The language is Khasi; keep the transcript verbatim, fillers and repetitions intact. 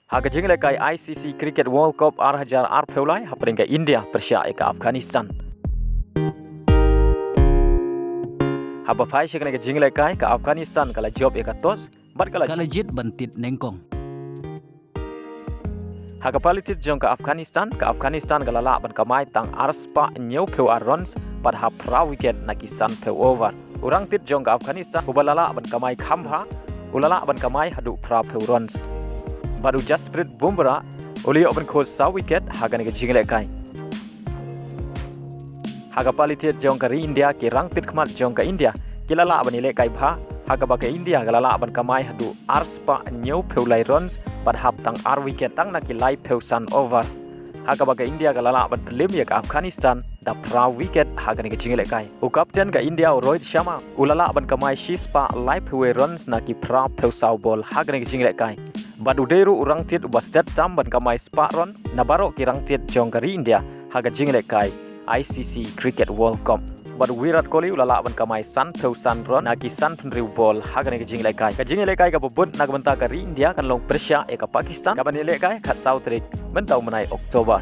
Ha ka jinglehkai I C C Cricket World Cup ar hajar arphew lai, hapdeng ka India pyrshah ïa ka Afghanistan. Haba phai sha kane ka jinglehkai, ka Afghanistan ka la jop ïa ka toss bad ka la, ka la jied ban tied nyngkong. Ha ka pali tied jong ka Afghanistan, ka Afghanistan ka la lah ban kamai tang arspah hynñiewphew ar runs bad hap phra wicket na ki sanphew over. U rangtied jong ka Afghanistan uba la lah ban kamai kham bha, u la lah ban kamai haduh phraphew runs. Bad u Jasprit Bumrah u la ïoh ban khuid saw wicket ha kane ka jinglehkai. Ha ka pali tied jong ka ri India, ki rangtied khmat jong ka India ki la lah ban ïalehkai bha, ha kaba ka India ka la lah ban kamai haduh arspah hynñiewphew lai runs bad hap tang ar wicket tang na ki laiphew san over. Ha kaba ka India ka la lah ban pynliem ïa ka Afghanistan da phra wicket ha kane ka jinglehkai. U kapten ka India u Rohit Sharma u la lah ban kamai shispah laiphew wei runs na ki phraphew saw ball ha kane ka jinglehkai. Bad u dei ruh u rangtied uba stet tam ban kamai spah run na baroh ki rangtied jong ka ri India ha ka jinglehkai I C C Cricket World Cup. Bad u Virat Kohli u la lah ban kamai sanphew san run na ki sanphew hynriew ball ha kane ka jinglehkai. Ka jinglehkai kaba bud na ka bynta ka ri India kan long pyrshah ïa ka Pakistan kaban ïalehkai khatsaw tarik mynta u bnai October.